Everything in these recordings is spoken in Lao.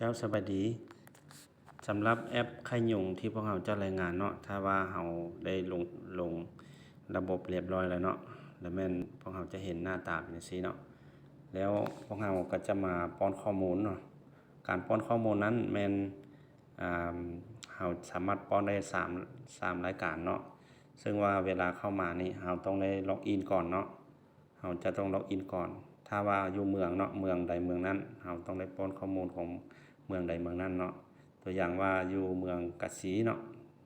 ເຈົ້າ ສະບາຍດີ. ສຳລັບແອັບໄຂ່ຍຸງທີ່ພວກເຮົາຈະລາຍງານເນາະ, ຖ້າວ່າເຮົາໄດ້ລົງ ລົງລະບົບລຽບຮ້ອຍແລ້ວເນາະ, ລະແມ່ນພວກເຮົາຈະເຫັນໜ້າຕາເປັນຈັ່ງຊີ້ເນາະ. ແລ້ວພວກເຮົາກໍຈະມາປ້ອນຂໍ້ມູນເນາະ. ການປ້ອນຂໍ້ມູນນັ້ນແມ່ນ ອາ ເຮົາສາມາດປ້ອນໄດ້ສາມ ສາມລາຍການເນາະ, ເຊິ່ງວ່າເວລາເຂົ້າມານີ້ເຮົາຕ້ອງໄດ້ລັອກອິນກ່ອນເນາະ. ເຮົາຈະຕ້ອງລັອກອິນກ່ອນ. ຖ້າວ່າຢູ່ເມືອງເນາະ, ເມືອງໃດເມືອງນັ້ນ, ເຮົາຕ້ອງໄດ້ປ້ອນຂໍ້ມູນຂອງເມືອງໃດເມືອງນັ້ນເນາະ. ຕົວຢ່າງວ່າຢູ່ເມືອງກາສີເນາະ,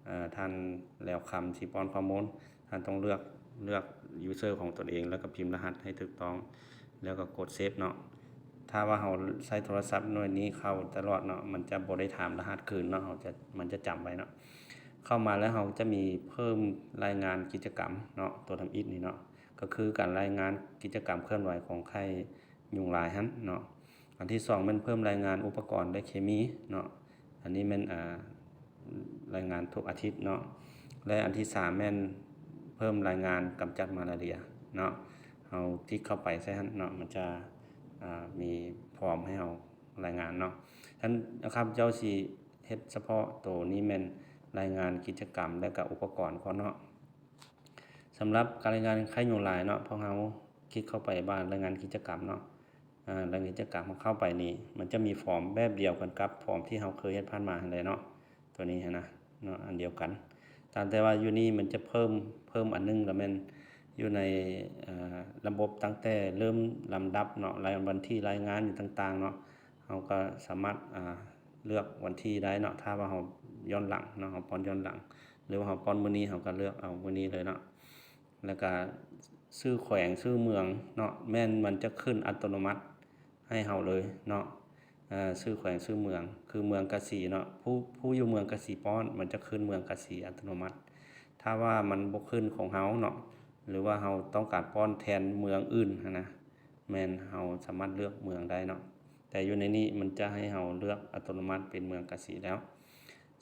ເອີ ທ່ານແຫຼວຄຳຊິປ້ອນຂໍ້ມູນ, ທ່ານຕ້ອງເລືອກ ເລືອກ user ຂອງຕົນເອງ ແລ້ວກໍພິມລະຫັດໃຫ້ຖືກຕ້ອງ ແລ້ວກໍກົດ save ເນາະ. ຖ້າວ່າເຮົາໃຊ້ໂທລະສັບໜ່ວຍນີ້ເຂົ້າຕະຫຼອດເນາະ, ມັນຈະບໍ່ໄດ້ຖາມລະຫັດຄືນເນາະ, ເຮົາຈະ ມັນຈະຈຳໄວ້ເນາະ. ເຂົ້າມາແລ້ວເຮົາຈະມີເພີ່ມລາຍງານກິດຈະກຳເນາະ, ຕົວທຳອິດນີ້ເນາະ. ກໍຄືການລາຍງານກິດຈະກຳເຄື່ອນໄຫວຂອງໄຂ້ຍຸງລາຍຫັ້ນເນາະ. ອັນທີສອງແມ່ນເພີ່ມລາຍງານອຸປະກອນ ແລະ ເຄມີເນາະ, ອັນນີ້ແມ່ນ ອາ ລາຍງານທຸກອາທິດເນາະ. ແລະ ອັນທີສາມແມ່ນເພີ່ມລາຍງານກຳຈັດມາລາເຣຍເນາະ. ເຮົາຕິກເຂົ້າໄປໃສ່ຫັ້ນເນາະ, ມັນຈະ ອາ ມີຟອມໃຫ້ເຮົາລາຍງານເນາະ. ທ່ານ ຂ້າພະເຈົ້າຊິເຮັດສະເພາະໂຕນີ້ແມ່ນລາຍງານກິດຈະກຳ ແລະ ກະອຸປະກອນກ່ອນເນາະ. ສຳລັບການລາຍງານໄຂ້ຍຸງລາຍເນາະ, ພວກເຮົາຄລິກເຂົ້າໄປບ້ານລາຍງານກິດຈະກຳເນາະ. ອາ ລາຍງານກິດຈະກຳເຮົາເຂົ້າໄປນີ້ ມັນຈະມີຟອມແບບດຽວກັນກັບຟອມທີ່ເຮົາເຄີຍເຮັດຜ່ານມາຫັ້ນແຫຼະເນາະ, ຕົວນີ້ຫັ້ນນະເນາະ, ອັນດຽວກັນ. ຕ່າງແຕ່ວ່າຢູ່ນີ້ມັນຈະເພີ່ມ ເພີ່ມອັນໜຶ່ງ ລະແມ່ນຢູ່ໃນ ອາ ລະບົບຕັ້ງແຕ່ເລີ່ມລຳດັບເນາະ, ລາຍ ວັນທີລາຍງານຫຍັງຕ່າງໆເນາະ, ເຮົາກໍສາມາດ ອາ ເລືອກວັນທີໄດ້ເນາະ. ຖ້າວ່າເຮົາຍ້ອນຫຼັງເນາະ, ເຮົາປ້ອນຍ້ອນຫຼັງ ຫຼືວ່າເຮົາປ້ອນມື້ນີ້ ເຮົາກໍເລືອກເອົາມື້ນີ້ເລີຍເນາະ. ແລ້ວກະຊື່ແຂວງຊື່ເມືອງເນາະ, ແມ່ນມັນຈະຂຶ້ນອັດຕະໂນມັດໃຫ້ເຮົາເລີຍເນາະ. ເອີ ຊື່ແຂວງຊື່ເມືອງ ຄືເມືອງກາສີເນາະ, ຜູ້ ຜູ້ຢູ່ເມືອງກາສີປ້ອນ ມັນຈະຂຶ້ນເມືອງກາສີອັດຕະໂນມັດ. ຖ້າວ່າມັນບໍ່ຂຶ້ນຂອງເຮົາເນາະ ຫຼືວ່າເຮົາຕ້ອງການປ້ອນແທນເມືອງອື່ນຫັ້ນນະ, ແມ່ນເຮົາສາມາດເລືອກເມືອງໄດ້ເນາະ. ແຕ່ຢູ່ໃນນີ້ມັນຈະໃຫ້ເຮົາເລືອກອັດຕະໂນມັດເປັນເມືອງກາສີແລ້ວ.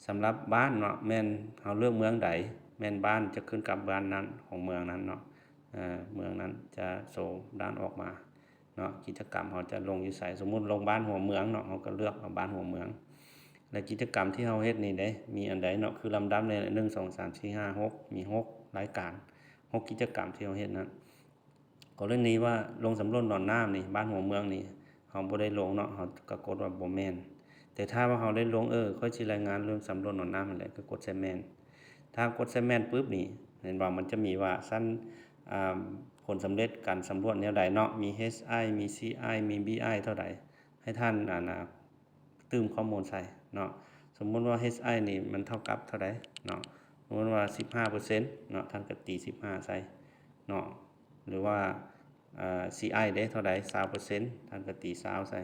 ສຳລັບບ້ານເນາະ, ແມ່ນເຮົາເລືອກເມືອງໃດ ແມ່ນບ້ານຈະຂຶ້ນກັບບ້ານນັ້ນຂອງເມືອງນັ້ນເນາະ. ເອີ ເມືອງນັ້ນຈະໂຊດ້ານອອກມາເນາະ, ກິດຈະກຳເຮົາຈະລົງຢູ່ໃສ. ສົມມຸດລົງບ້ານຫົວເມືອງເນາະ, ເຮົາກໍເລືອກເອົາບ້ານຫົວເມືອງ. ແລະ ກິດຈະກຳທີ່ເຮົາເຮັດນີ້ເດ້ ມີອັນໃດເນາະ, ຄືລຳດັບໃນ ໜຶ່ງ ສອງ ສາມ ສີ່ ຫ້າ ຫົກ ມີຫົກລາຍການ, ຫົກກິດຈະກຳທີ່ເຮົາເຮັດນັ້ນ. ກໍລະນີວ່າລົງສຳຫຼວດໜອນນ້ຳນີ້ ບ້ານຫົວເມືອງນີ້ ເຮົາບໍ່ໄດ້ລົງເນາະ, ເຮົາກໍກົດວ່າບໍ່ແມ່ນ. ແຕ່ຖ້າວ່າເຮົາໄດ້ລົງ ເອີ ຂ້ອຍຊິລາຍງານເລື່ອງສຳຫຼວດໜອນນ້ຳຫັ້ນແຫຼະ, ກໍກົດໃສ່ແມ່ນ. ຖ້າກົດໃສ່ແມ່ນປຶບນີ້ ເຫັນບໍ່ ມັນຈະມີວ່າຊັ້ນ ອາ ຜົນສຳເລັດການສຳຫຼວດແນວໃດເນາະ, ມີ H I ມີ C I ມີ B I ເທົ່າໃດ, ໃຫ້ທ່ານ ອັນນະ ຕື່ມຂໍ້ມູນໃສ່ເນາະ. ສົມມຸດວ່າ H I ນີ້ມັນເທົ່າກັບເທົ່າໃດເນາະ, ສົມມຸດວ່າສິບຫ້າເປີເຊັນເນາະ, ທ່ານກໍຕີສິບຫ້າໃສ່ເນາະ. ຫຼືວ່າ ອາ C I ເດ້ ເທົ່າໃດ ຊາວເປີເຊັນ, ທ່ານກໍຕີຊາວໃສ່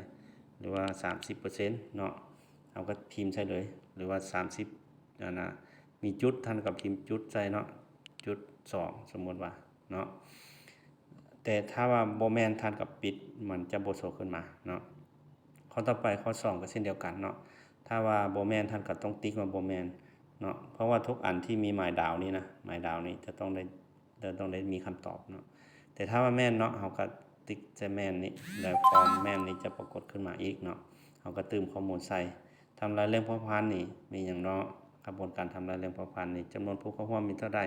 ຫຼືວ່າສາມສິບເປີເຊັນເນາະ, ເຮົາກໍພິມໃສ່ເລີຍ. ຫຼືວ່າສາມສິບ ອັນນະ ມີຈຸດ ທ່ານກໍພິມຈຸດໃສ່ເນາະ, ຈຸດສອງ ສົມມຸດວ່າເນາະ. ແຕ່ຖ້າວ່າບໍ່ແມ່ນ ທ່ານກໍປິດ, ມັນຈະບໍ່ໂຊຂຶ້ນມາເນາະ. ຂໍ້ຕໍ່ໄປ ຂໍ້ສອງ ກໍເຊັ່ນດຽວກັນເນາະ, ຖ້າວ່າບໍ່ແມ່ນ ທ່ານກໍຕ້ອງຕິກວ່າບໍ່ແມ່ນເນາະ, ເພາະວ່າທຸກອັນທີ່ມີໝາຍດາວນີ້ນະ, ໝາຍດາວນີ້ຈະຕ້ອງໄດ້ ຈະຕ້ອງໄດ້ມີຄຳຕອບເນາະ. ແຕ່ຖ້າວ່າແມ່ນເນາະ, ເຮົາກໍຕິກໃສ່ແມ່ນນີ້ ແລ້ວຟອມແມ່ນນີ້ຈະປາກົດຂຶ້ນມາອີກເນາະ, ເຮົາກໍຕື່ມຂໍ້ມູນໃສ່. ທຳລາຍເລື່ອງພົວພັນນີ້ມີຫຍັງເນາະ? ຂະບວນການທຳລາຍເລື່ອງພົວພັນນີ້ ຈຳນວນຜູ້ເຂົ້າຮ່ວມມີເທົ່າໃດ?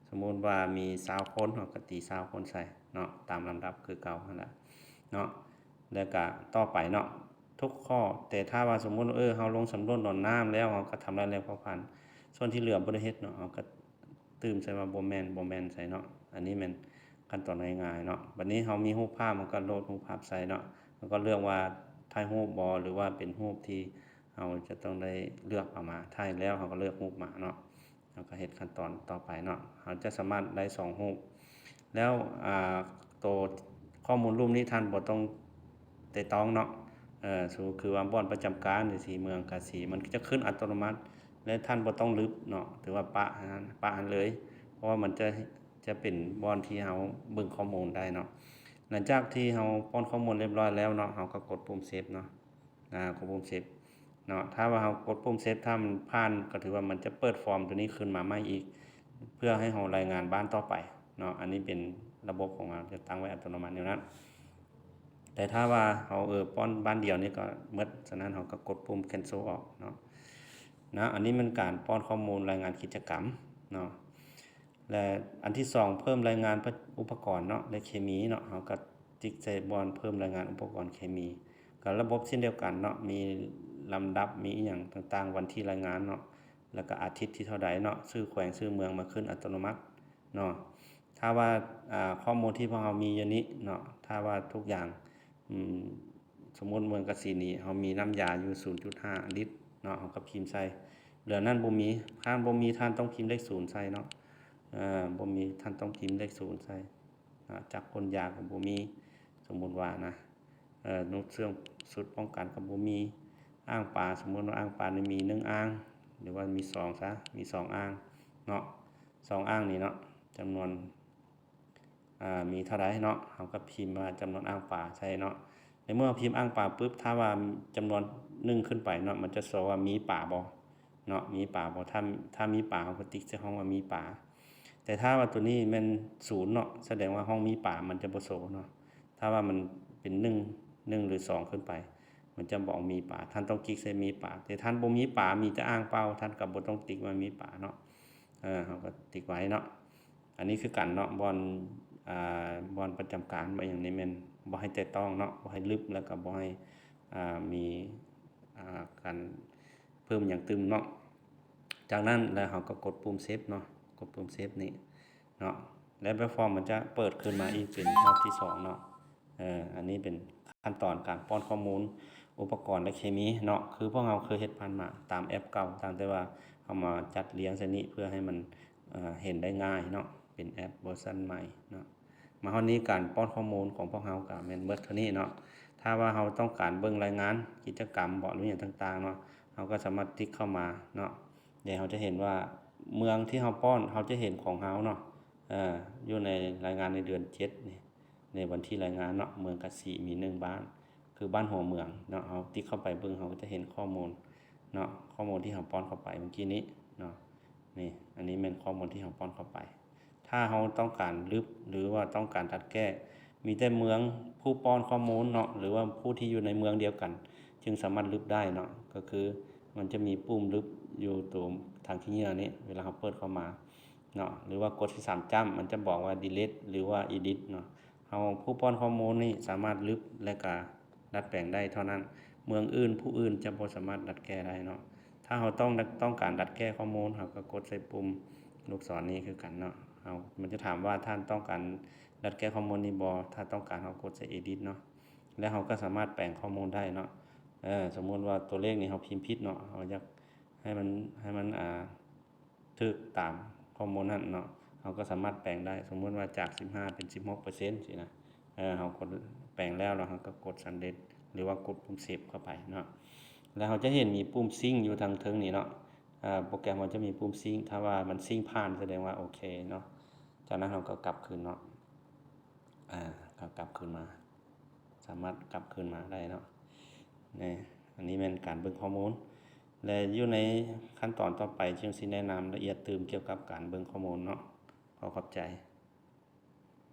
ສົມມຸດວ່າມີຊາວຄົນ ເຮົາກໍຕີຊາວຄົນໃສ່ເນາະ, ຕາມລຳດັບຄືເກົ່າຫັ້ນລະເນາະ. ແລ້ວກະຕໍ່ໄປເນາະ ທຸກຂໍ້, ແຕ່ຖ້າວ່າສົມມຸດ ເອີ ເຮົາລົງສຳຫຼວດໜອນນ້ຳແລ້ວ ເຮົາກໍທຳລາຍແຫຼ່ງເຜົ່າພັນ, ສ່ວນທີ່ເຫຼືອບໍ່ໄດ້ເຮັດເນາະ, ເຮົາກໍຕື່ມໃສ່ວ່າບໍ່ແມ່ນ ບໍ່ແມ່ນໃສ່ເນາະ. ອັນນີ້ແມ່ນຂັ້ນຕອນງ່າຍໆເນາະ. ບັດນີ້ເຮົາມີຮູບພາບ ເຮົາກໍໂຫຼດຮູບພາບໃສ່ເນາະ, ເຮົາກໍເລືອກວ່າຖ່າຍຮູບບໍ ຫຼືວ່າເປັນຮູບທີ່ເຮົາຈະຕ້ອງໄດ້ເລືອກເອົາມາ, ຖ່າຍແລ້ວເຮົາກໍເລືອກຮູບມາເນາະ. ເຮົາກໍເຮັດຂັ້ນຕອນຕໍ່ໄປເນາະ, ເຮົາຈະສາມາດໄດ້ສອງຮູບ. ແລ້ວ ອາ ໂຕຂໍ້ມູນຮູບນີ້ທ່ານບໍ່ຕ້ອງແຕະຕ້ອງເນາະ, ເອີ ຄືວ່າບ່ອນປະຈຳການ ຊິເມືອງກາສີ ມັນຈະຂຶ້ນອັດຕະໂນມັດ ແລະ ທ່ານບໍ່ຕ້ອງລຶບເນາະ, ຖືວ່າປະຫັ້ນ ປະຫັ້ນເລີຍ, ເພາະວ່າມັນຈະ ຈະເປັນບ່ອນທີ່ເຮົາເບິ່ງຂໍ້ມູນໄດ້ເນາະ. ຫຼັງຈາກທີ່ເຮົາປ້ອນຂໍ້ມູນຮຽບຮ້ອຍແລ້ວເນາະ, ເຮົາກໍກົດປຸ່ມເຊບເນາະ. ອາ ກົດປຸ່ມເຊບເນາະ. ຖ້າວ່າເຮົາກົດປຸ່ມເຊບ ຖ້າມັນຜ່ານ ກໍຖືວ່າມັນຈະເປີດຟອມຕົວນີ້ຂຶ້ນມາໃໝ່ອີກ ເພື່ອໃຫ້ເຮົາລາຍງານບ້ານຕໍ່ໄປເນາະ. ອັນນີ້ເປັນລະບົບຂອງເຮົາ ຈະຕັ້ງໄວ້ອັດຕະໂນມັດແນວນັ້ນ. ແຕ່ຖ້າວ່າເຮົາ ເອີ ປ້ອນບ້ານດຽວນີ້ກໍໝົດ, ສະນັ້ນເຮົາກໍກົດປຸ່ມ cancel ອອກເນາະ. ນະ ອັນນີ້ແມ່ນການປ້ອນຂໍ້ມູນລາຍງານກິດຈະກຳເນາະ. ແລະ ອັນທີສອງ ເພີ່ມລາຍງານ ປະ ອຸປະກອນເນາະ ແລະ ເຄມີເນາະ, ເຮົາກໍຕິກໃສ່ບ່ອນເພີ່ມລາຍງານອຸປະກອນເຄມີ. ກໍລະບົບເຊັ່ນດຽວກັນເນາະ, ມີລຳດັບ ມີອີ່ຫຍັງຕ່າງໆ, ວັນທີລາຍງານເນາະ, ແລ້ວກໍອາທິດທີເທົ່າໃດເນາະ, ຊື່ແຂວງ ຊື່ເມືອງ ມາຂຶ້ນອັດຕະໂນມັດເນາະ. ຖ້າວ່າ ອາ ຂໍ້ມູນທີ່ພວກເຮົາມີຢູ່ນີ້ເນາະ, ຖ້າວ່າທຸກຢ່າງ ອືມ ສົມມຸດເມືອງກະສີນີ້ ເຮົາມີນ້ຳຢາຢູ່ ສູນຈຸດຫ້າລິດເນາະ, ເຮົາກໍພິມໃສ່. ເຫຼືອນັ້ນບໍ່ມີ, ຖ້າບໍ່ມີ ທ່ານຕ້ອງພິມເລກສູນໃສ່ເນາະ. ເອີ ບໍ່ມີ, ທ່ານຕ້ອງພິມເລກສູນໃສ່ເນາະ. ຈັກພົ່ນຢາກໍບໍ່ມີ, ສົມມຸດວ່ານະ. ເອີ ນຸດເຊື່ອງຊຸດປ້ອງກັນກໍບໍ່ມີ. ອ່າງປາ, ສົມມຸດວ່າອ່າງປານີ້ມີໜຶ່ງອ່າງ ຫຼືວ່າມີສອງຊະ, ມີສອງອ່າງເນາະ, ສອງອ່າງນີ້ເນາະ, ຈຳນວນ ອາ ມີເທົ່າໃດເນາະ, ເຮົາກໍພິມວ່າຈຳນວນອ່າງປາໃສ່ເນາະ. ໃນເມື່ອເຮົາພິມອ່າງປາປຶບ, ຖ້າວ່າຈຳນວນໜຶ່ງຂຶ້ນໄປເນາະ, ມັນຈະໂຊວ່າມີປາບໍ່ເນາະ, ມີປາບໍ່. ຖ້າ ຖ້າມີປາ, ເຮົາກໍຕິກໃສ່ຮ່ອງວ່າມີປາ. ແຕ່ຖ້າວ່າຕົວນີ້ແມ່ນສູນເນາະ, ສະແດງວ່າຮ່ອງມີປາມັນຈະບໍ່ໂຊເນາະ. ຖ້າວ່າມັນເປັນໜຶ່ງ ໜຶ່ງ ຫຼື ສອງ ຂຶ້ນໄປ, ມັນຈະບອກມີປາ, ທ່ານຕ້ອງຕິກໃສ່ມີປາ. ແຕ່ທ່ານບໍ່ມີປາ, ມີແຕ່ອ່າງເປົ່າ, ທ່ານກໍບໍ່ຕ້ອງຕິກວ່າມີປາເນາະ. ເອີ ເຮົາກໍຕິກໄວ້ເນາະ. ອັນນີ້ຄືກັນເນາະ, ບ່ອນ ອາ ບ່ອນປະຈຳການ ບ່ອນຫຍັງນີ້ແມ່ນບໍ່ໃຫ້ແຕະຕ້ອງເນາະ, ບໍ່ໃຫ້ລຶບ ແລ້ວກໍບໍ່ໃຫ້ ອາ ມີ ອາ ການເພີ່ມຫຍັງຕື່ມເນາະ. ຈາກນັ້ນແລ້ວເຮົາກໍກົດປຸ່ມເຊບເນາະ, ກົດປຸ່ມເຊບນີ້ເນາະ, ແລ້ວແບບຟອມມັນຈະເປີດຂຶ້ນມາອີກເປັນຮອບທີສອງເນາະ. ເອີ ອັນນີ້ເປັນຂັ້ນຕອນການປ້ອນຂໍ້ມູນອຸປະກອນ ແລະ ເຄມີເນາະ, ຄືພວກເຮົາເຄີຍເຮັດຜ່ານມາຕາມແອັບເກົ່າ, ຕ່າງແຕ່ວ່າເຮົາມາຈັດລຽງໃສ່ນີ້ເພື່ອໃຫ້ມັນ ເອີ ເຫັນໄດ້ງ່າຍເນາະ, ເປັນແອັບເວີຊັນໃໝ່ເນາະ. ມາຮອດນີ້ການປ້ອນຂໍ້ມູນຂອງພວກເຮົາກໍແມ່ນໝົດເທົ່ານີ້ເນາະ. ຖ້າວ່າເຮົາຕ້ອງການເບິ່ງລາຍງານກິດຈະກຳບໍ ຫຼື ຫຍັງຕ່າງໆເນາະ, ເຮົາກໍສາມາດຕິກເຂົ້າມາເນາະ. ແລ້ວເຮົາຈະເຫັນວ່າເມືອງທີ່ເຮົາປ້ອນ, ເຮົາຈະເຫັນຂອງເຮົາເນາະ, ເອີ ຢູ່ໃນລາຍງານໃນເດືອນເຈັດນີ້, ໃນວັນທີລາຍງານເນາະ, ເມືອງກະສີມີໜຶ່ງບ້ານ ຄືບ້ານຫົວເມືອງເນາະ. ເຮົາຕິກເຂົ້າໄປເບິ່ງ, ເຮົາກໍຈະເຫັນຂໍ້ມູນເນາະ, ຂໍ້ມູນທີ່ເຮົາປ້ອນເຂົ້າໄປເມື່ອກີ້ນີ້ເນາະ. ນີ້ ອັນນີ້ແມ່ນຂໍ້ມູນທີ່ເຮົາປ້ອນເຂົ້າໄປ. ຖ້າເຮົາຕ້ອງການລຶບ ຫຼືວ່າຕ້ອງການດັດແກ້, ມີແຕ່ເມືອງຜູ້ປ້ອນຂໍ້ມູນເນາະ ຫຼືວ່າຜູ້ທີ່ຢູ່ໃນເມືອງດຽວກັນ ຈຶ່ງສາມາດລຶບໄດ້ເນາະ. ກໍຄືມັນຈະມີປຸ່ມລຶບຢູ່ຕົວທາງຂີ້ເຫຍື້ອນີ້ ເວລາເຮົາເປີດເຂົ້າມາເນາະ, ຫຼືວ່າກົດໃສ່ສາມຈ້ຳ, ມັນຈະບອກວ່າ delete ຫຼືວ່າ edit ເນາະ. ເຮົາ ຜູ້ປ້ອນຂໍ້ມູນນີ້ສາມາດລຶບ ແລະ ກະດັດແປງໄດ້ເທົ່ານັ້ນ. ເມືອງອື່ນ ຜູ້ອື່ນຈະບໍ່ສາມາດດັດແກ້ໄດ້ເນາະ. ຖ້າເຮົາຕ້ອງ ຕ້ອງການດັດແກ້ຂໍ້ມູນ, ເຮົາກໍກົດໃສ່ປຸ່ມລູກສອນນີ້ຄືກັນເນາະ. ເຮົາ ມັນຈະຖາມວ່າທ່ານຕ້ອງການດັດແກ້ຂໍ້ມູນນີ້ບໍ່? ຖ້າຕ້ອງການ, ເຮົາກົດໃສ່ edit ເນາະ, ແລ້ວເຮົາກໍສາມາດແປງຂໍ້ມູນໄດ້ເນາະ. ເອີ ສົມມຸດວ່າຕົວເລກນີ້ເຮົາພິມຜິດເນາະ, ເຮົາຢາກໃຫ້ມັນ ໃຫ້ມັນ ອ່າ ຖືກຕາມຂໍ້ມູນນັ້ນເນາະ, ເຮົາກໍສາມາດແປງໄດ້. ສົມມຸດວ່າຈາກສິບຫ້າເປັນສິບຫົກເປີເຊັນຊີ້ນະ, ເຮົາກົດແປງແລ້ວ ແລ້ວເຮົາກໍກົດສຳເລັດ ຫຼືວ່າກົດປຸ່ມເຊບເຂົ້າໄປເນາະ. ແລ້ວເຮົາຈະເຫັນມີປຸ່ມຊິງຢູ່ທາງເທິງນີ້ເນາະ, ໂປຣແກຣມເຮົາຈະມີປຸ່ມຊິງ, ຖ້າວ່າມັນຊິງຜ່ານ ສະແດງວ່າໂອເຄເນາະ. ຈາກນັ້ນເຮົາກໍກັບຄືນເນາະ, ກໍກັບຄືນມາ, ສາມາດກັບຄືນມາໄດ້ເນາະ. ນີ້ ອັນນີ້ແມ່ນການເບິ່ງຂໍ້ມູນ ແລະ ຢູ່ໃນຂັ້ນຕອນຕໍ່ໄປ ຈຶ່ງຊິແນະນຳລະອຽດຕື່ມກ່ຽວກັບການເບິ່ງຂໍ້ມູນເນາະ. ຂໍຂອບໃຈ.